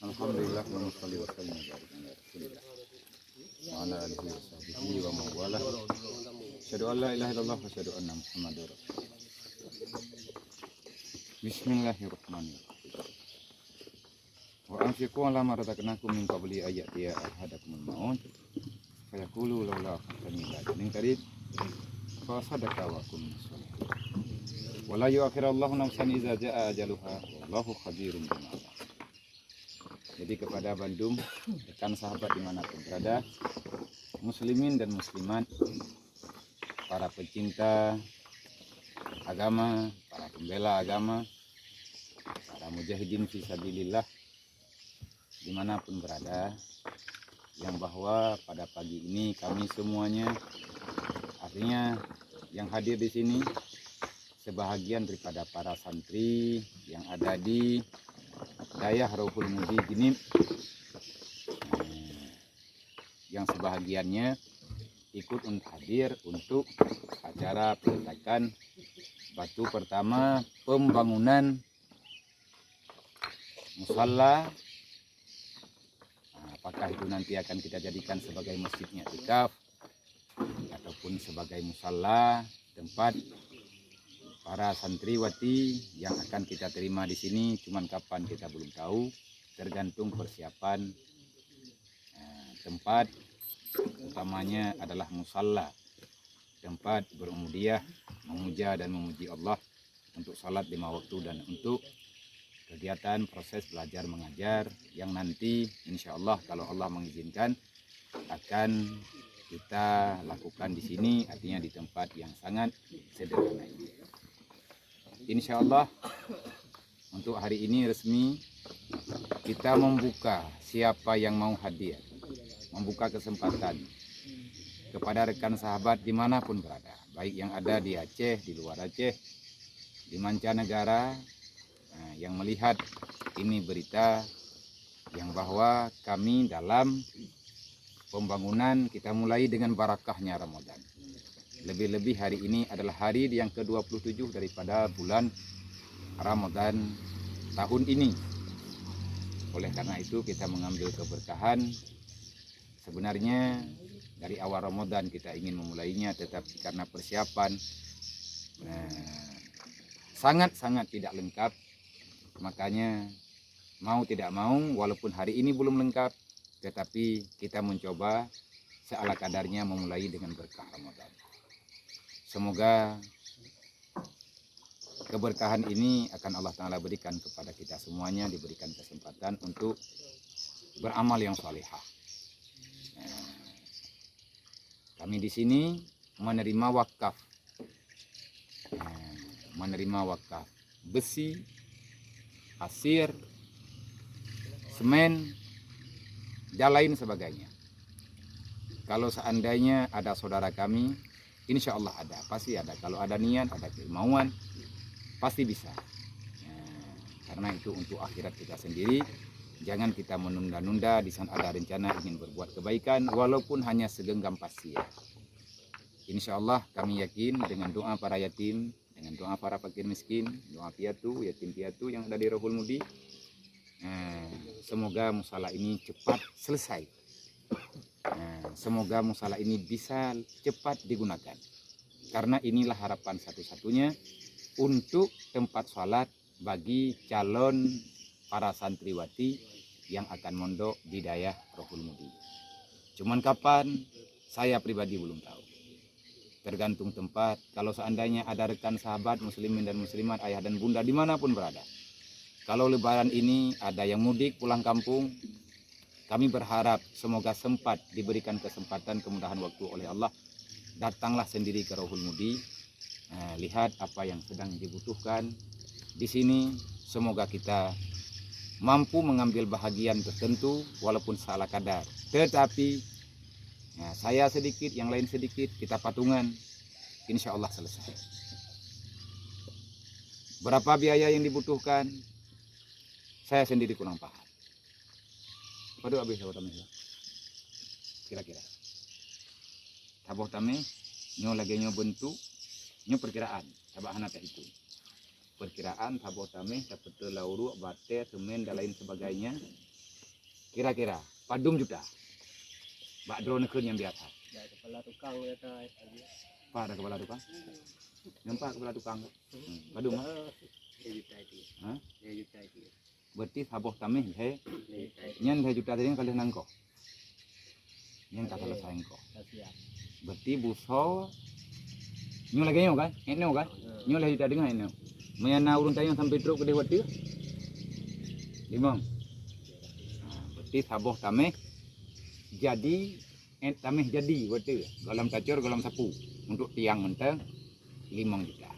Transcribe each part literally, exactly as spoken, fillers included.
Alhamdulillah, wa salli wa sallim wa barik ala Rasulillah wa ala alihi wa sahbihi wa man walah. Asyhadu an la ilaha illallah wa asyhadu anna Muhammadar Rasulullah. Bismillahirrahmanirrahim. Wa anfiqu ala ma razaqnakum min qabli an ya'tiya ahadakumul maut fayaqulu laula akhartani ila ajalin qarib fa assaddaqa wa akun minas shalihin. Wa la yu'akhirallahu nafsan idza jaa ajaluha wallahu khabirum bima ta'malun. Jadi kepada bandum rekan sahabat di mana pun berada, muslimin dan muslimat, para pecinta agama, para pembela agama, para mujahidin fi sabilillah di mana pun berada, yang bahwa pada pagi ini kami semuanya, artinya yang hadir di sini, sebahagian daripada para santri yang ada di dayah Rohul Mudi Genip, eh, yang sebahagiannya ikut un-, hadir untuk acara peletakan batu pertama pembangunan musala. Nah, apakah itu nanti akan kita jadikan sebagai masjid iktikaf ataupun sebagai musala, tempat para santriwati yang akan kita terima di sini, cuman kapan kita belum tahu, tergantung persiapan, eh, tempat, utamanya adalah musala, tempat berubudiyah, memuja dan memuji Allah, untuk salat lima waktu dan untuk kegiatan proses belajar mengajar yang nanti insya Allah kalau Allah mengizinkan akan kita lakukan di sini, artinya di tempat yang sangat sederhana ini. Insya Allah untuk hari ini resmi kita membuka siapa yang mau hadir, membuka kesempatan kepada rekan sahabat dimanapun berada, baik yang ada di Aceh, di luar Aceh, di mancanegara, nah, yang melihat ini berita yang bahwa kami dalam pembangunan kita mulai dengan barakahnya Ramadan. Lebih-lebih hari ini adalah hari yang kedua puluh tujuh daripada bulan Ramadan tahun ini. Oleh karena itu kita mengambil keberkahan. Sebenarnya dari awal Ramadan kita ingin memulainya, tetapi karena persiapan, eh, sangat-sangat tidak lengkap, makanya mau tidak mau, walaupun hari ini belum lengkap, tetapi kita mencoba seala kadarnya memulai dengan berkah Ramadan. Semoga keberkahan ini akan Allah Ta'ala berikan kepada kita semuanya, diberikan kesempatan untuk beramal yang salihah. Nah, kami di sini menerima wakaf, nah, menerima wakaf besi, pasir, semen, dan lain sebagainya. Kalau seandainya ada saudara kami, insya Allah ada, pasti ada. Kalau ada niat, ada kemauan, pasti bisa. Nah, karena itu untuk akhirat kita sendiri, jangan kita menunda-nunda di saat ada rencana ingin berbuat kebaikan, walaupun hanya segenggam pasir. Insya Allah kami yakin dengan doa para yatim, dengan doa para fakir miskin, doa piatu, yatim piatu yang ada di Rohul Mudi, eh, semoga musala ini cepat selesai. Eh, semoga musala ini bisa cepat digunakan. Karena inilah harapan satu-satunya untuk tempat salat bagi calon para santriwati yang akan mondok di dayah Rohul Mudi. Cuman kapan, saya pribadi belum tahu. Tergantung tempat. Kalau seandainya ada rekan sahabat muslimin dan muslimat, ayah dan bunda dimanapun berada, kalau lebaran ini ada yang mudik pulang kampung, kami berharap semoga sempat diberikan kesempatan, kemudahan waktu oleh Allah. Datanglah sendiri ke Rohul Mudi, eh, lihat apa yang sedang dibutuhkan di sini. Semoga kita mampu mengambil bahagian tertentu walaupun salah kadar. Tetapi, ya, saya sedikit, yang lain sedikit, kita patungan, insya Allah selesai. Berapa biaya yang dibutuhkan, saya sendiri kurang paham. Padahal habis saboh tameh lah. Kira-kira. Saboh tameh, nyoe lagèe nyoe bentuk, nyoe perkiraan, sabab hana tahitung. Perkiraan saboh tameh, sapeuteu lauruek, batèe, semen dan lain sebagainya, Kira-kira padum juta? Bak droeneuh kheun nyang biasa. Dak kepala tukang kata. Pak dak kepala tukang? Nampak kepala tukang tu? Hmm. Padum, ha? Lhèe juta itu. Ha? Lhèe juta itu. Berarti saboh tamèh lhèe. Lhèe juta itu. Nyan lhèe juta tadi ka lheueh nangkoh. Nyan ka selesai engko. Ka siap. Berarti busoe nyoe lagèe nyoe kan? Èt nyoe kan? Hmm. Nyoe lhèe juta deungon èt nyoe. Meunyo na ureueng tanyong sampai trok keudeh watèe? Limong. Ha, berarti saboh tamèh jadi, èt tamèh jadi watèe. Gohlom tacor, gohlom sapu. Untuk tiang mantong limong juta.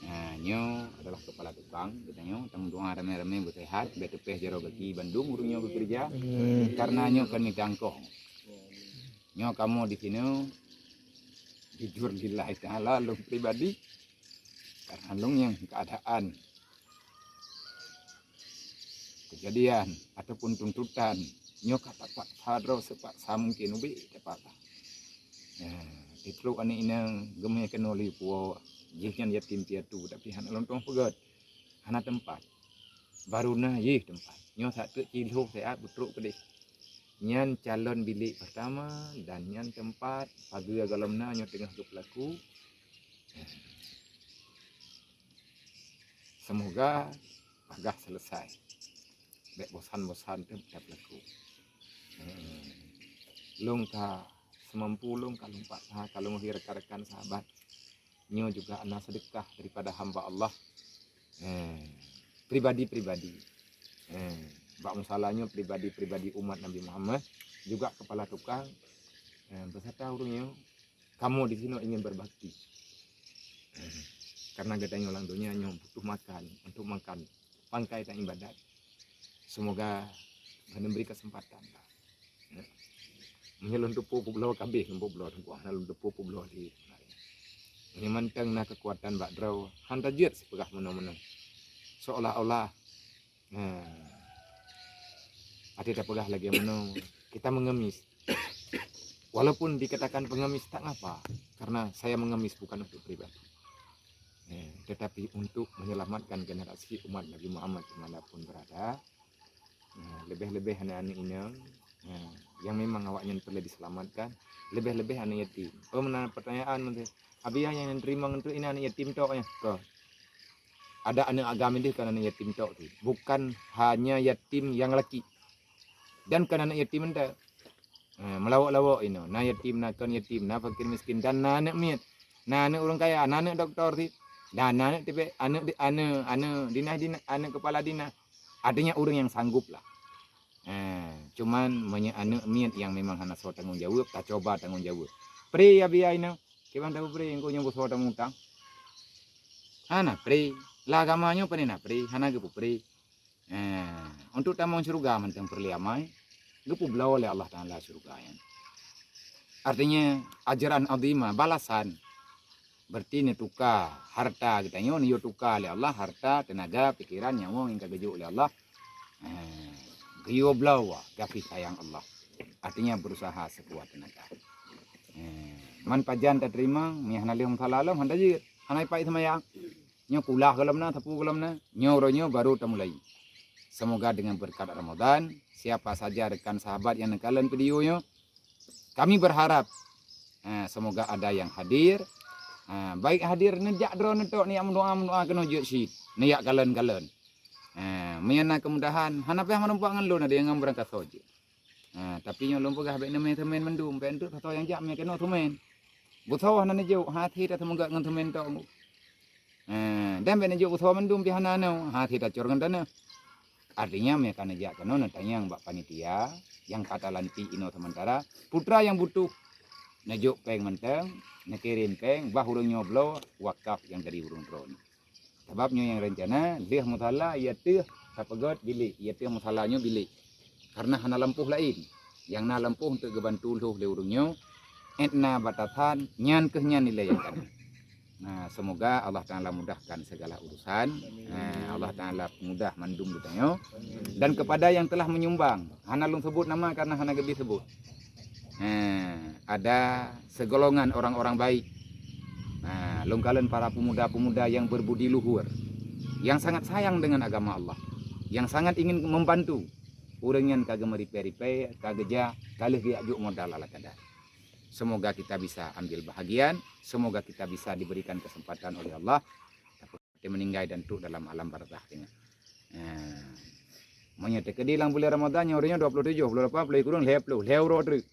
Nah, nyoe adalah kepala tukang. Geutanyoe tameudoa ramé-ramé beusehat, bèk teupéh jaroe gaki bandum ureueng nyoe beukeureuja. Amin. Karena nyoe kon mita ongkoh. Nyoe kamoe di sinoe jujur lillahi ta'ala lôn pribadi, karena lôn nyang keadaan kejadian ataupun tuntutan nyoe ka tapaksa droe seupaksa mungkin ubé tapaksa. Ya, di trok aneuk inong geumé keunoe lé puwoe, jih nyan yatim piatu, tapi hana lôn tueng peugöt, hana teumpat. Baru na jih teumpat. Nyoe sateuk cilhoh siat beutrok keudeh. Nyan calon bilék pertama dan nyan teumpat pageue gohlom na nyoe teungoh geupeulaku. Semoga bagah selesai. Bèk bosan-bosan teuh tapeulaku. Hmm. Lôn ka seumampu lôn ka lôn paksa, ka lôn bri rekan-rekan sahabat. Nyoe juga na sedekah daripada hamba Allah. Hmm. Pribadi-pribadi. Hmm. Bak musala nyoe pribadi-pribadi umat Nabi Muhammad, juga kepala tukang, hmm, beserta ureueng nyoe. Kamoe di sinoe ingin berbakti. Karena geutanyoe lam donya nyoe butuh makan, untuk makan pangkai tan ibadat. Semoga Tuhan memberi kesempatan. Meunyoe lôn teupeu peubloe kabeh lôn peubloe teungku, hana lôn teupeu peubloe di. Meunyoe mantong na keukuatan bak droe, han tajeuet sipeugah meunoe-meunoe. Seolah-olah Nah, até tapeugah lagèe meunoe, kita mengemis. Walaupun dikatakan pengemis, tak ngapa, karena saya mengemis bukan untuk pribadi. Eh, tetapi untuk menyelamatkan generasi umat Nabi Muhammad di mana pun berada. Nah, lebih-lebih aneuk-aneuk inong, nah, yang memang awaknyan perlu diselamatkan, lebih-lebih aneuk yatim. Oh, meunan pertanyaan, Abi, nyang teurimong nyan aneuk yatim tok nyan? Ka. Ada aneuk agam ideh kan aneuk yatim tok tu. Bukan hanya yatim yang laki. Dan kan aneuk yatim enta. Ha, meulawok-lawok inoe. Na yatim, na kon yatim, na fakir miskin, dan na aneuk miet. Na aneuk ureueng kaya, na aneuk doktor sit. Dan na aneuk tipék, aneuk di-, aneuk, aneuk dinas, dinas, aneuk kepala dinas. Artinya ureueng nyang sanggup lah. Ha, cuman meunyoe aneuk miet nyang memang hana soe tanggong jaweueb, tacoba tanggong jaweueb. Pri ya biaya inoe. Kiban tapeubri, engkau nyoe beusoe tamutang. Hana pri. Lam agama nyoe pane na pri, hana geupeupri. Eh, untuk tamong syeuruga mantong peureulèe amai, geupeubloe lé Allah Taala syeuruga nyan. Artinya, ajran azima, balasan. Berarti neutuka harta geutanyoe, neuyue tuka lé Allah, harta, teunaga, pikiran, nyawöng nyang ka geujok lé Allah. Eh, geuyue bloe kasih sayang Allah. Artinya berusaha sekuat tenaga. Eh, man pajan tateurimong, meunyo hana lheueh musala lom, hana jeuet. Hana ipat seumayang. Nyoe kulah gohlom na, sapu gohlom na. Nyoe uroe nyoe baru tamulai. Semoga dengan berkat Ramadan, siapa saja rekan sahabat yang neukalon video nyoe, kami berharap, eh, semoga ada yang hadir. Eh, baik hadir neujak droeneuh tok, neujak meudoa-meudoa keunoe jeuet cit. Neujak kalon-kalon. Eh, meunyo na kemudahan, hana payah meureumpok ngon lôn, ada nyang ngon beurangkasoe jeuet. Ha, tapi nyoe lôn peugah bèk neumè seumén mandum, bèk neuteuek soe nyang jak mè keunoe seumén. Beusoe hana neujok, ha, até tateumeugöt ngon seumén tok. Ha, dan bèk neujok beusoe mandum pih hana nyoe, ha, até tacor ngon tanoh. Artinya, mè ka neujak keunoe neutanyong bak panitia nyang ka talantik inoe seumeuntara, peue nyang butuh. Neujok péng mantong, neukirém péng, bah ureueng nyoe bloe wakaf nyang dari ureueng droeneuh. Sabab nyoe nyang reuncana, lheueh musala, i ateueh tapeugöt bilék, i ateueh musala nyoe bilék. Karena hana lampôh laén. Nyang na lampôh untuk geubantu lheueh lé ureueng nyoe, èt na batasan, nyan kheueh nyan nilai nyang ka na. Nah, semoga Allah Taala mudahkan segala urusan. Nah, Allah Taala mudah mandum geutanyoe. Dan kepada yang telah menyumbang, hana lôn sebut nama karena hana geubri sebut. Nah, ada segolongan orang-orang baik. Nah, lôn kalon para pemuda-pemuda yang berbudi luhur, yang sangat sayang dengan agama Allah, yang sangat ingin membantu. Ureuëng nyan ka geumeuripée-ripée, ka geujak, ka lheueh geujak jok modal ala kadar. Semoga kita bisa ambil bahagian, semoga kita bisa diberikan kesempatan oleh Allah. Tapi meuninggai dan trok dalam alam barzakh teungoh. Ha. Meunyoe teukeudi lam bulan Ramadhan nyoe, ureuëng nyoe dua puluh tujoh, dua puluh lapan, dua puluh kureueng, lhée ploh, lhée uroe treuk.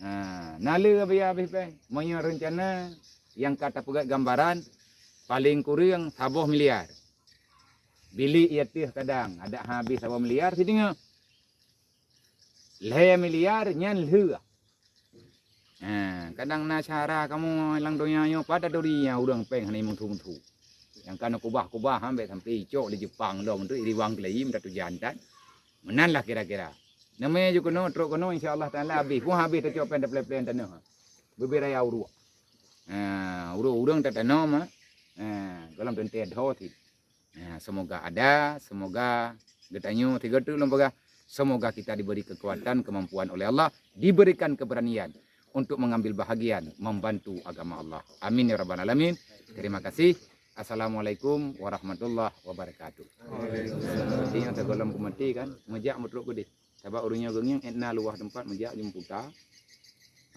Ha, na le habéh-habéh péng. Meunyoe reuncana nyang ka tapeugét gambaran, paleng kureueng saboh miliar. Bilék ateueh kadang, adak habéh saboh miliar sideungoe. Lhée miliar nyan lheueh. Ha, kadang na cara kamoe lam donya nyoe, pada donya ureuëng péng hana meunthu-meunthu. Nyang ka neukubah-kubah, ha, bék sampai icok lé Jepang lom tu, iriwang keulayi, minta tujan tan. Meunan lah kira-kira. Namanya ju keunoe, trok keunoe, insya Allah Taala habéh. Pun habéh tacok péng, taplén-plén tanoh. Bubé raya uruek. Ha, ureuëng-ureuëng tatanom, ha. Ha, gohlom teuntée dho cit. Ha, semoga ada, semoga geutanyoe tiga tu lom peugah. Semoga kita diberi kekuatan, kemampuan oleh Allah, diberikan keberanian untuk mengambil bahagian membantu agama Allah. Amin ya rabbal alamin. Terima kasih. Assalamualaikum warahmatullahi wabarakatuh. Jadi nyang teugohlom peumati kan, meujak meutrok keudeh. Sabab ureuëng nyoe geungieng, étna luwah teumpat meujak jeuet puta.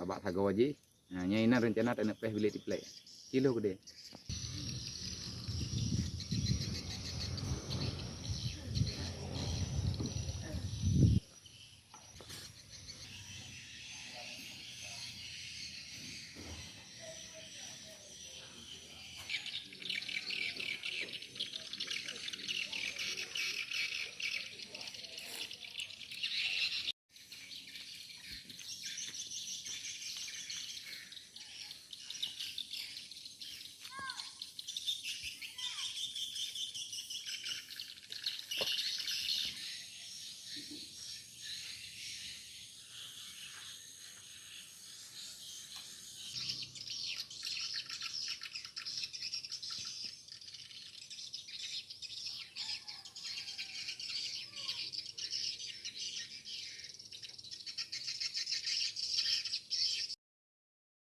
Abak sagoe jih. Ha, nyan inan reuncana taneuk péh bilék tiplek. Kilo keudeh.